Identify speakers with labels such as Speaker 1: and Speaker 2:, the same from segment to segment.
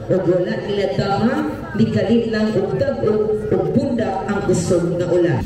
Speaker 1: Ug wala nila dama, mikalit lang og dag-og ug bundak ang kusog nga ulan.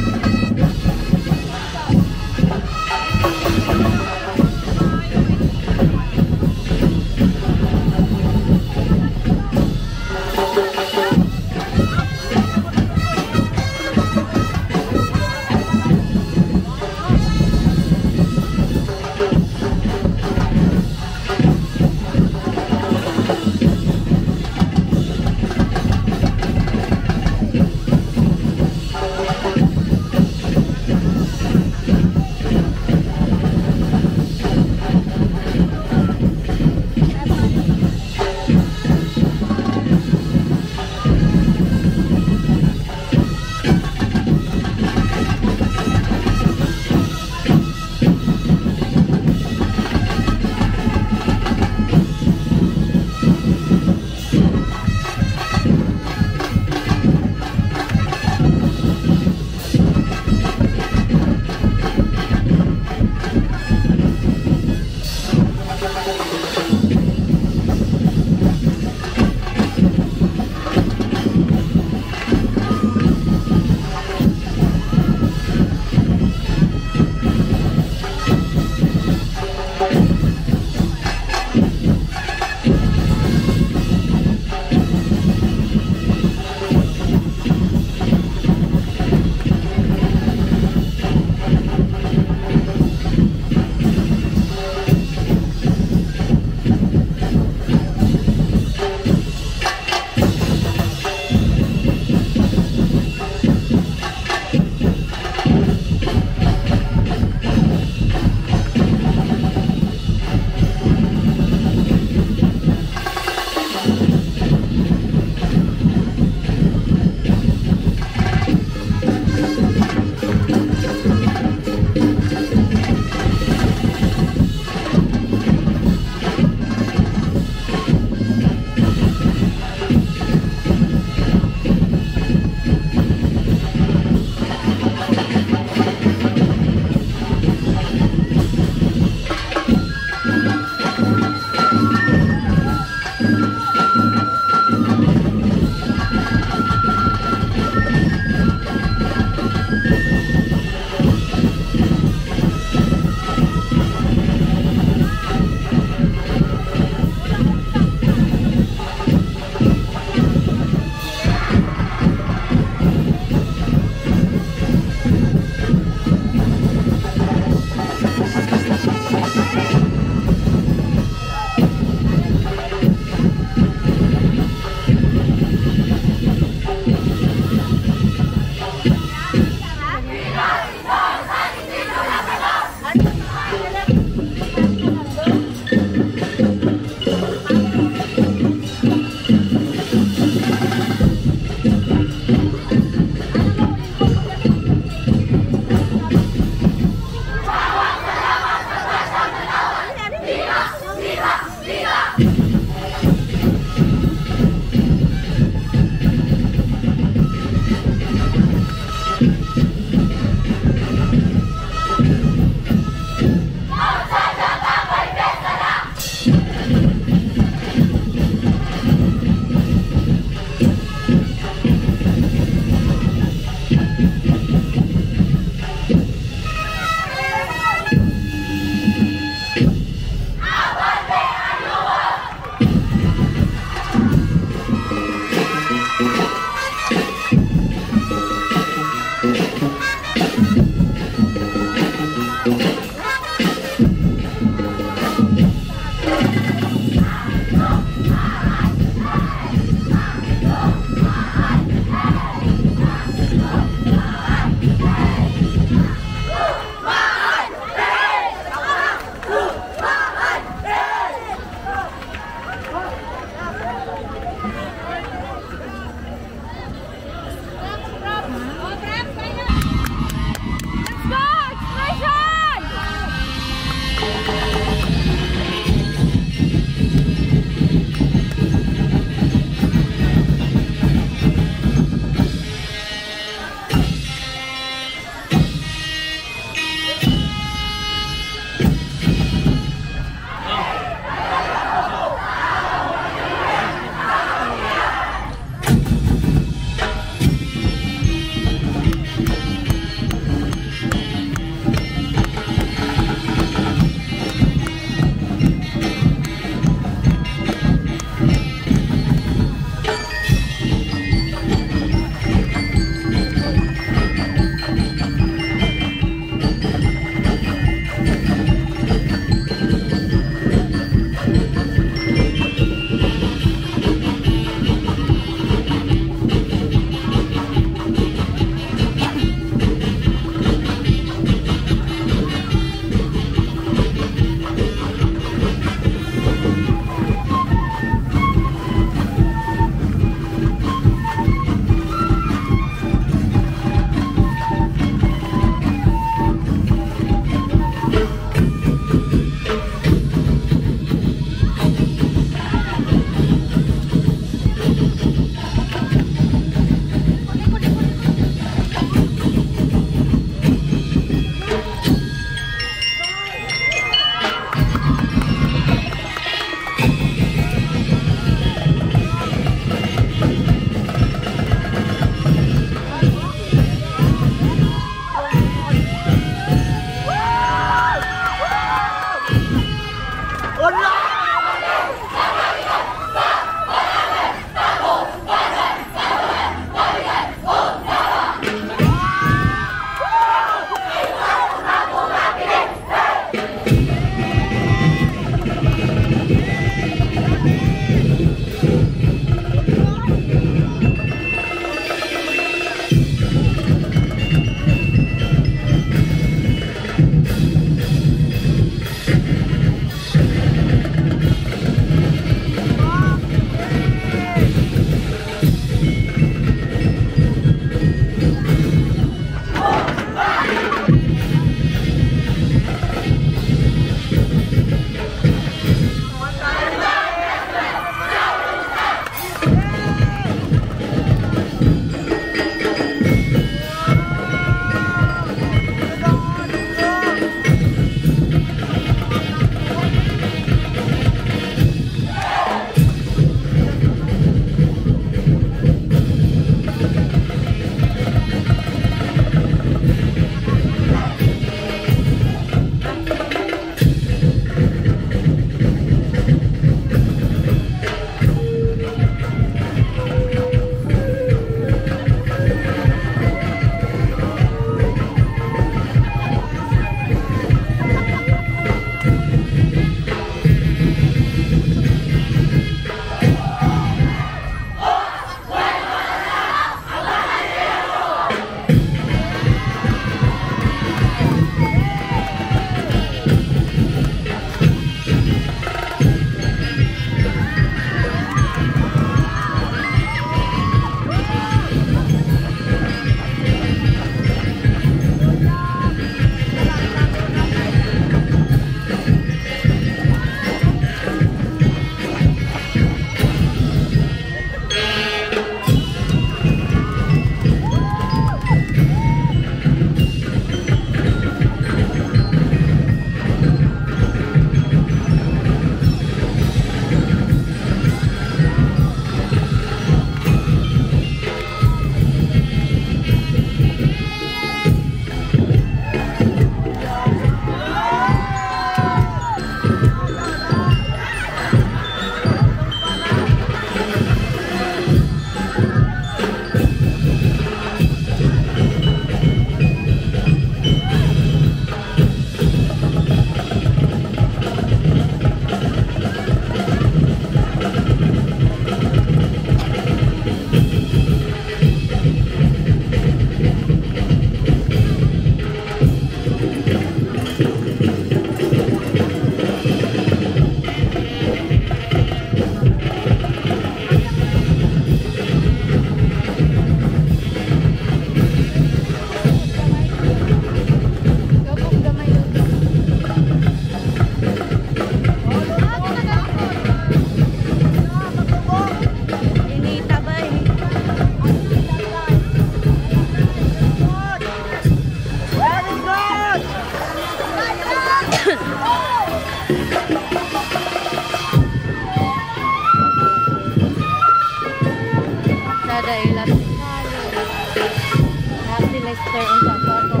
Speaker 2: Lester unsa pa to.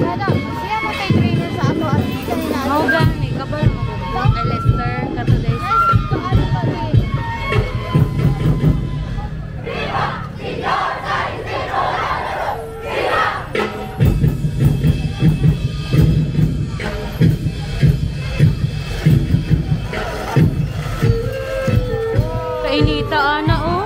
Speaker 3: Kada, siya mo kay trainer sa ato at kanina.
Speaker 2: Mao gani kabalo mo kay Lester kato
Speaker 3: Yes,
Speaker 2: Lester.
Speaker 3: kaano pa ni.
Speaker 2: Kainita ana oh.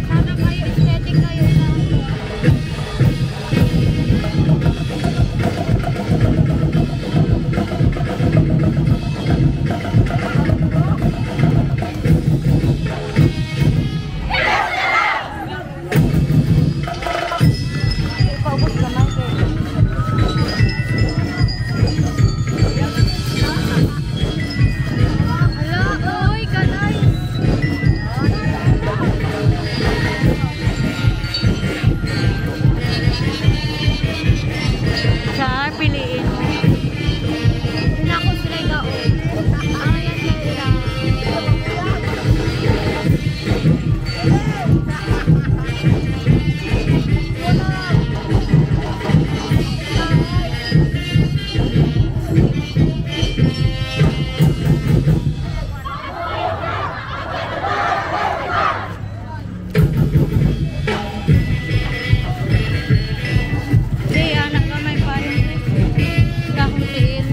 Speaker 3: Sana kayo aesthetic kayo na.
Speaker 2: Paubos gamay kay.
Speaker 3: Ala, oy, kanay.
Speaker 2: Char, piliin mo.
Speaker 3: Pinako sila gaon. Ang ayan sila.
Speaker 2: Di, anak gamay pa yun. Kahong tiil.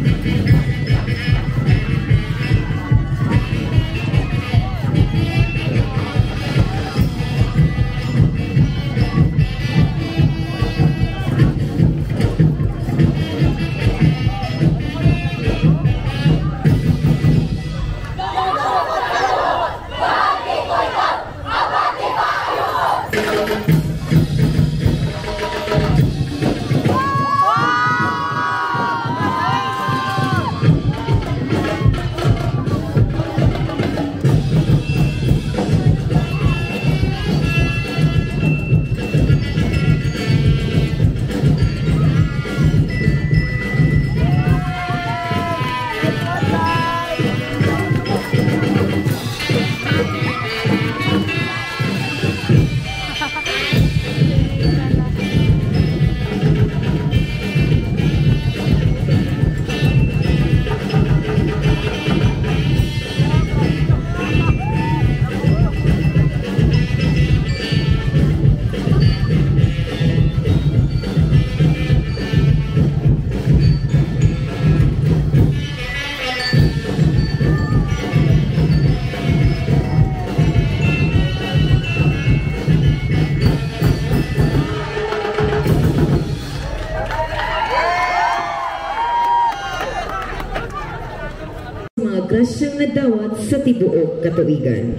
Speaker 1: Mga grasyang nadawat sa tibuok katuigan.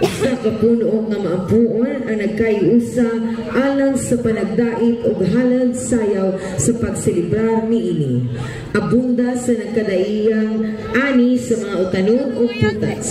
Speaker 1: Usa ka puno nga maampuon ang nagkaiusa alang sa panagdait og halad sayaw sa pagselebrar niini. Abunda sa nagkadaiyang ani sa mga utanon o prutas.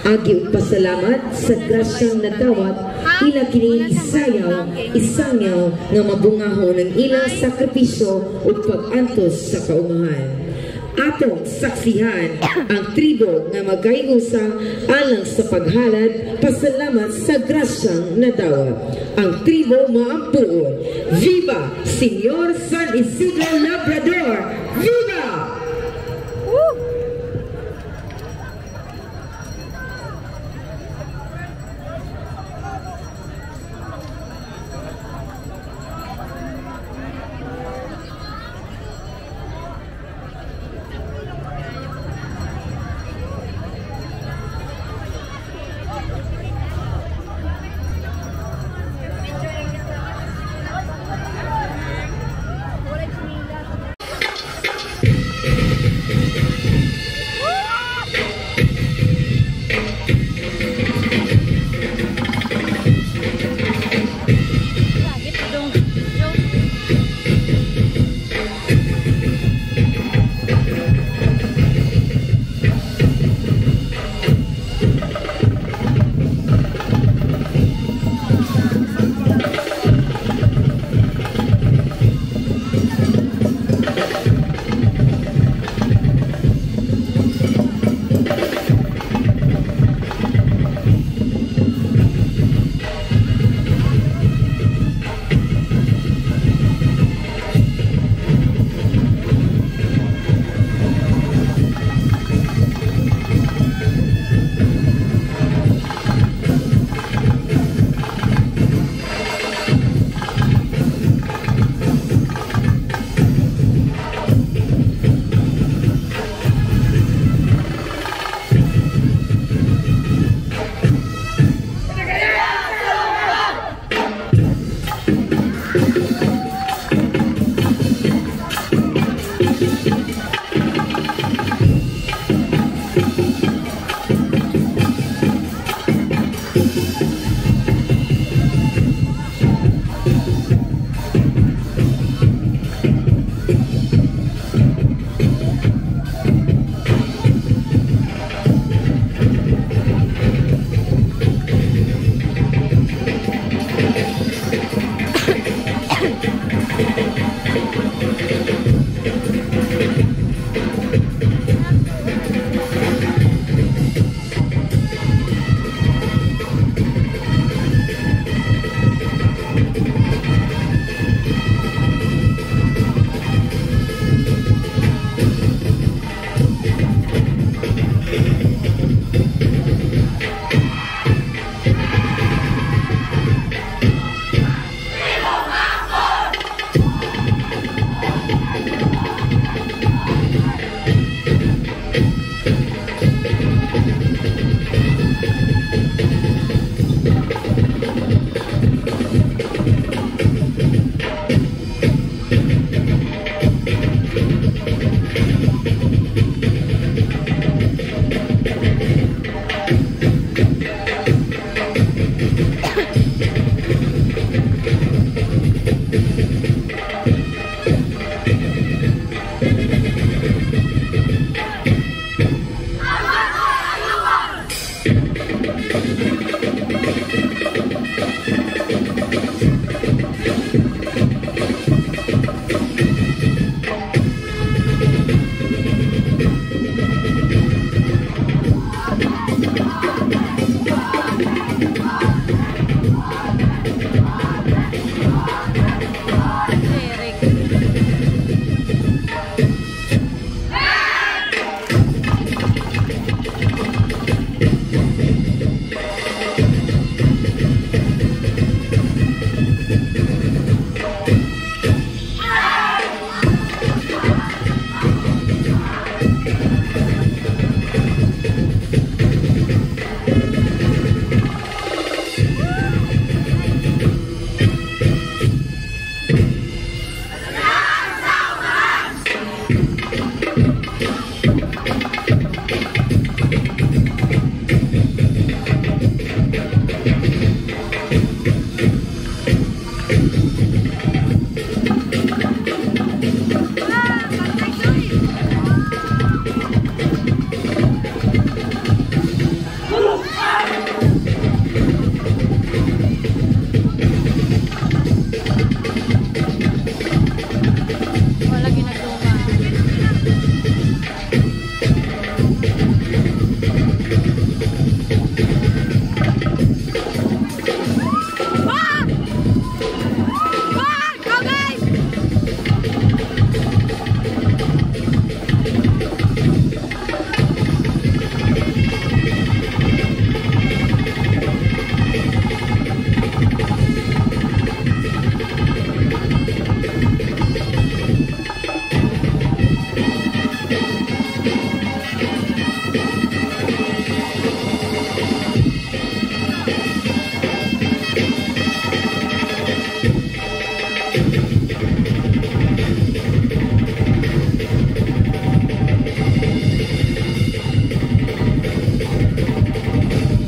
Speaker 1: Agi og pasalamat sa grasyang nadawat, ila kini isayaw, isangyaw nga mabungahon ang ilang sakripisyo ug pag-antos sa kaumahan. Atong saksihan ang tribo nga magkaiusa alang sa paghalad pasalamat sa grasyang nadawat. Ang tribo maampuon. Viva Señor San Isidro Labrador! Viva!
Speaker 2: Eric. Wala ginagawa. Ah! Ah! Go, guys!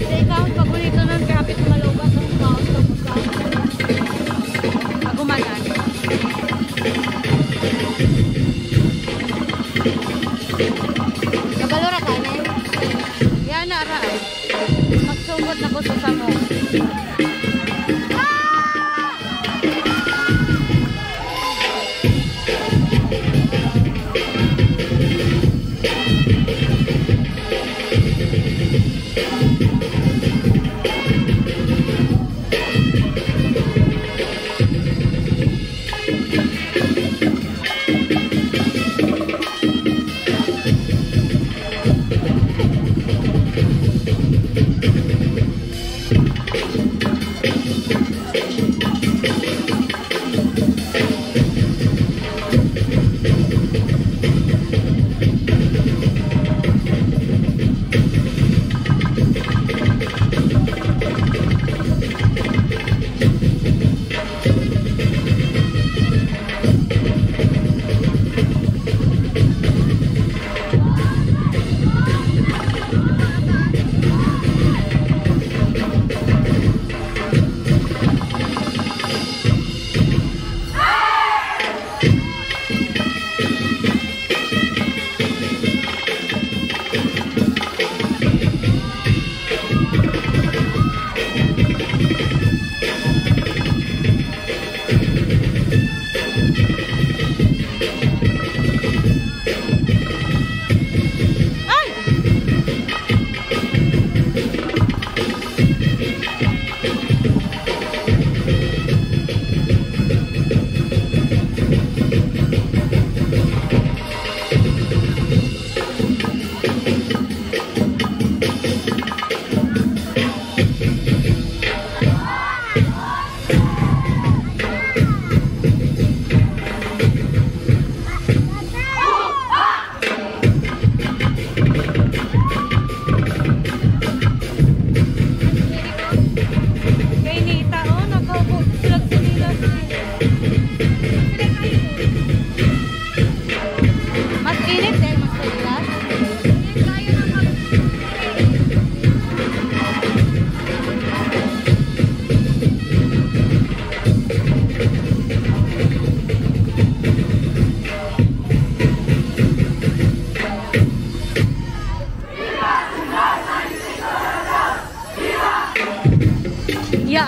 Speaker 2: Teka, ang paborito nun, kapit malubas ang paos tapos agumanan. Kabalo ra ka, ne? Yan na, ra. Magsugod na ko sa samok. Ah!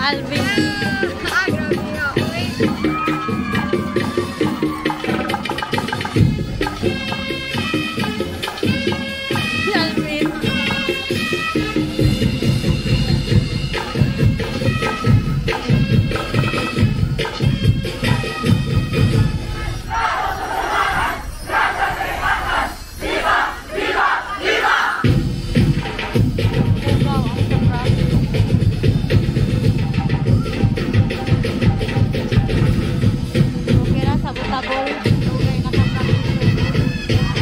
Speaker 2: Alvin.
Speaker 3: Ah, grabe nga. Wait.
Speaker 2: Si Alvin. Wow, ang sarap. Okay ra, sabot-tabol. Okay, nakapractice.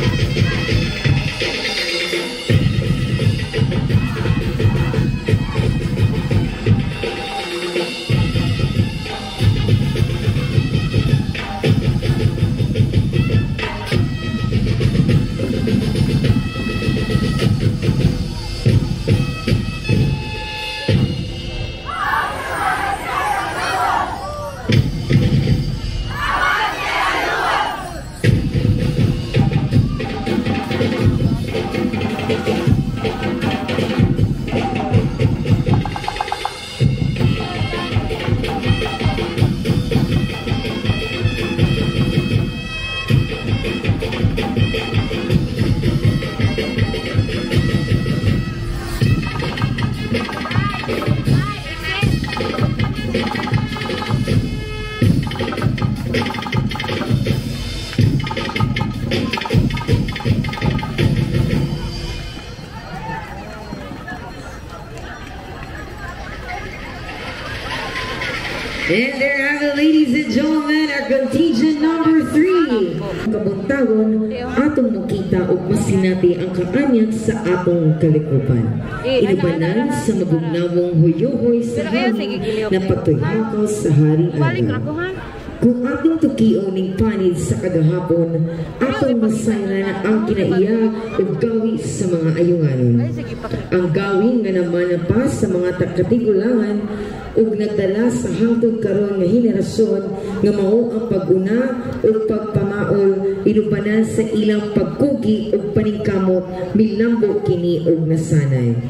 Speaker 1: And there have it, ladies and gentlemen, our contingent number 3. Kabuntagon, atong makita og masinati ang kaanyag sa atong kalikupan. Inubanan sa magugnawong huyohoy sa
Speaker 2: Pero kayo, sige,
Speaker 1: hangin
Speaker 2: giliw.
Speaker 1: na pagtuyhakaw sa haring
Speaker 2: Balik ra
Speaker 1: araw.
Speaker 2: ko ha.
Speaker 1: Kung atong tukion ning panid sa kagahapon, atong masayran ang kinaiya ug gawi sa mga ayunganon.
Speaker 2: Ay, sige pa.
Speaker 1: Ang gawin nga naman pa sa mga katigulangan ug nagdala sa hangtod karon nga henerasyon nga mao ang pag-una ug pagpamaol inubanan sa ilang pagkugi ug paningkamot milambo kini ug nasanay.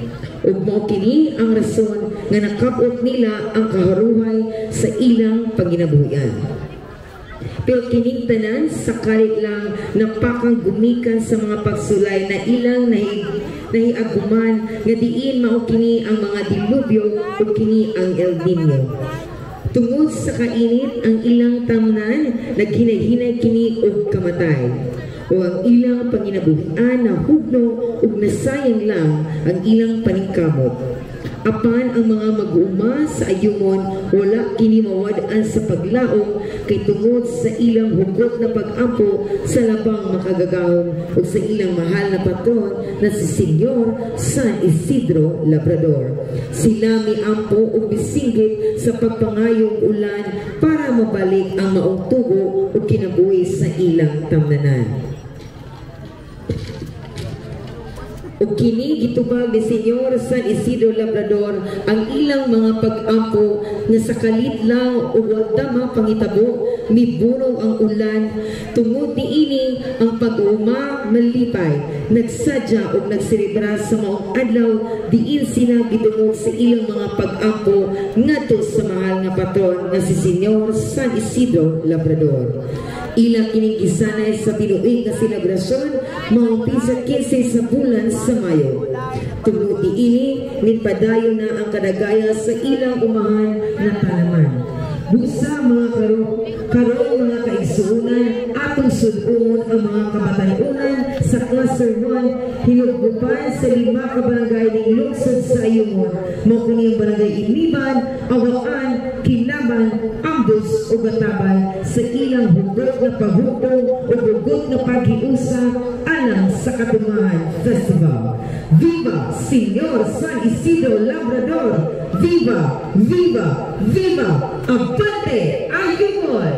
Speaker 1: Ug mao kini ang rason nga nakab-ot nila ang kaharuhay sa ilang panginabuhian. Pero kining tanan sa kalit lang napakang gumikan sa mga pagsulay na ilang nahiaguman nga diin mao kini ang mga dilubyo o kini ang El Nino. Tungod sa kainit ang ilang tamnan, naghinay-hinay kini og kamatay. O ang ilang panginabuhian na hugno ug nasayang lang ang ilang paningkamot. Apan ang mga mag-uuma sa ayumon, wala kini mawad-an sa paglaom kay tungod sa ilang hugot na pag-ampo sa labang makagagahom ug sa ilang mahal na patron na si Senyor San Isidro Labrador. Sila miampo ug misinggit sa pagpangayong ulan para mabalik ang maong tugo ug kinabuhi sa ilang tamnanan. Ug kini gitubag ni Senyor San Isidro Labrador ang ilang mga pag-ampo nga sa kalit lang ug wa mapangitabo mibunong ang ulan. Tungod niini ang pag-uuma malipay, nagsadya ug nagselebra sa maong adlaw diin sila gidungog sa ilang mga pag-ampo ngadto sa mahal nga patron nga si Senyor San Isidro Labrador. Ilang kining gisanay sa tinuig nga selebrasyon maong pisa 15 sa bulan sa Mayo. Tungod niini, nipadayon na ang kadagaya sa ilang umahan na tanaman. Busa mga karong mga kaigsuonan, atong sud-ungon ang mga kabatanunan sa Cluster 1, hinugbupan sa 5 ka barangay ning lungsod sa Ayungin. Mao kini ang barangay Iniban, Awaan, Kinaban, Ambus ug Gatabay sa ilang hugot na paghukong ug hugot na paghiusa alang sa Katungahan Festival. Viva Senyor San Isidro Labrador! Viva! Viva! Viva! Abante Ayungin!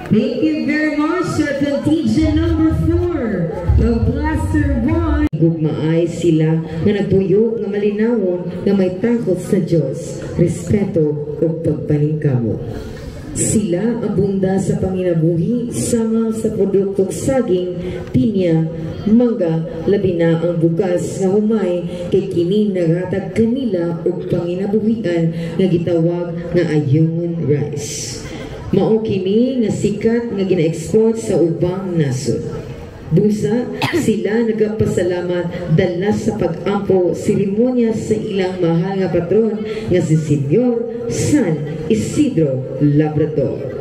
Speaker 1: Thank you very much sa contingent number 4 of Cluster 1. Gugmaay sila nga nagpuyo nga malinawon nga may takot sa Dios, respeto ug pagpaningkamot. Sila abunda sa panginabuhi sama sa produktong saging, pinya, mangga, labi na ang bugas nga humay kay kini naghatag kanila og panginabuhian nga gitawag nga Ayungon rice. Mao kini nga sikat nga gina-export sa ubang nasod. Busa, sila nagapasalamat dala sa pag-ampo seremonya sa ilang mahal nga patron nga si Senyor San Isidro Labrador.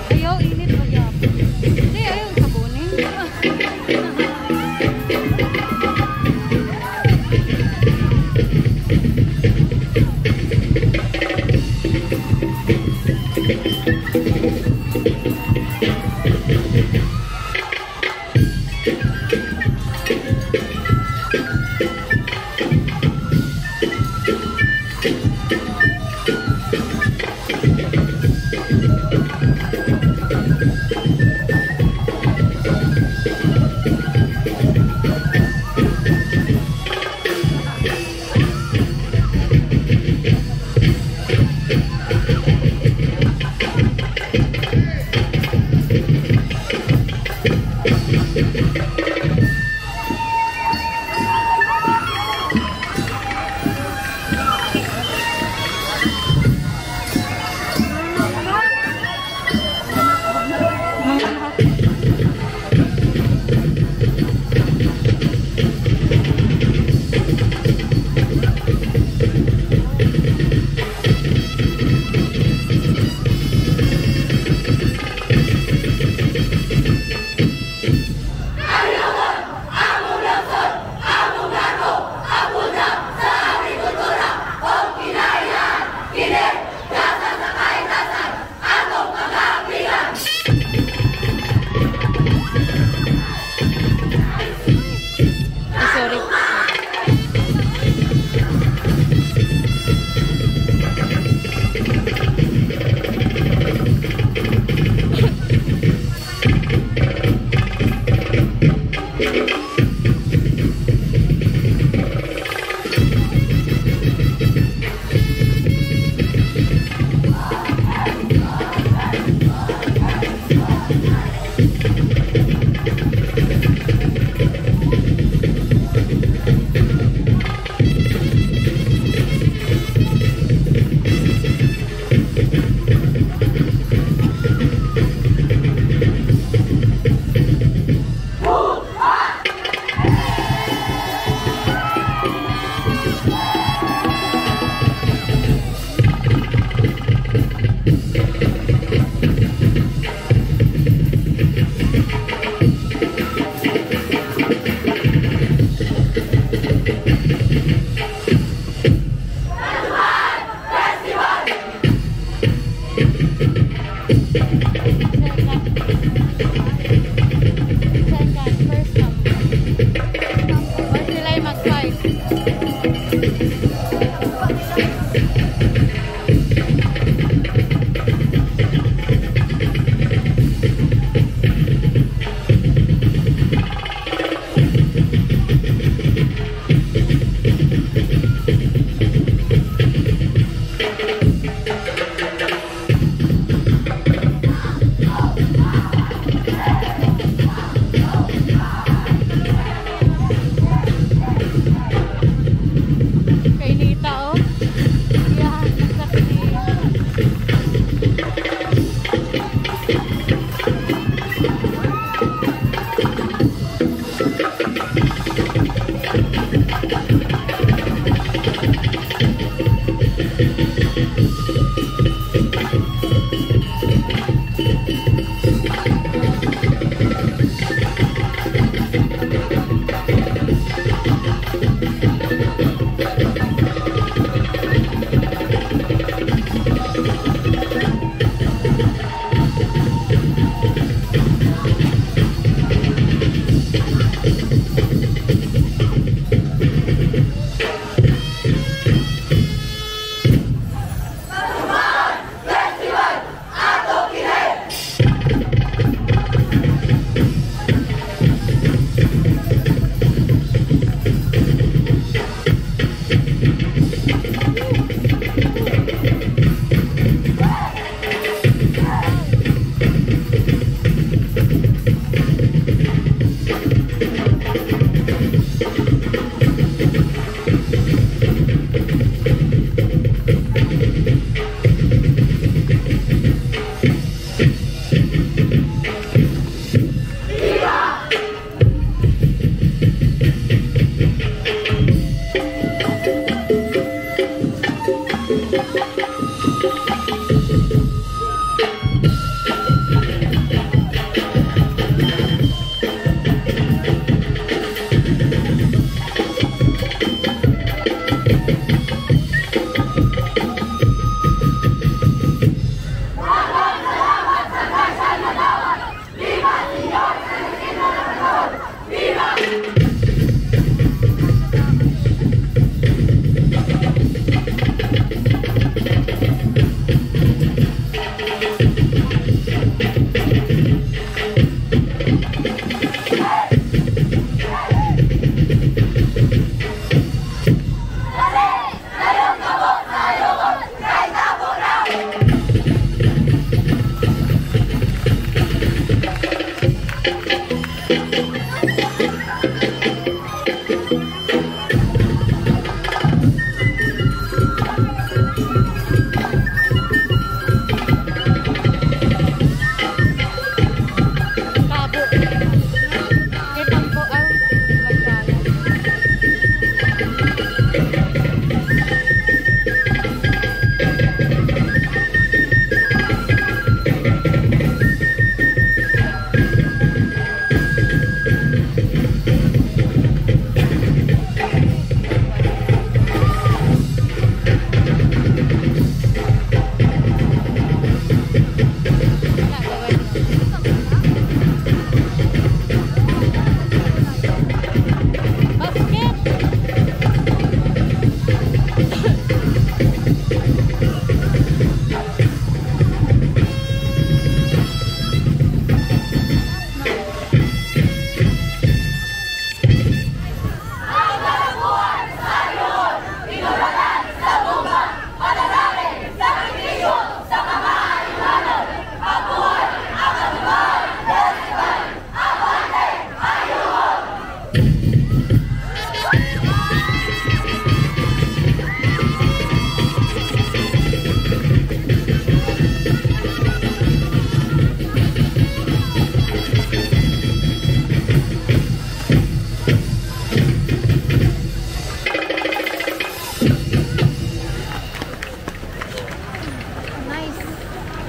Speaker 2: Ayaw, init pa gyapon. Hindi, ayaw sabunin. Second, first come. Or sila yung mag-fight. Kainita, oh. Yeah, exactly.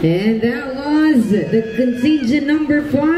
Speaker 1: And that was the contingent number 5.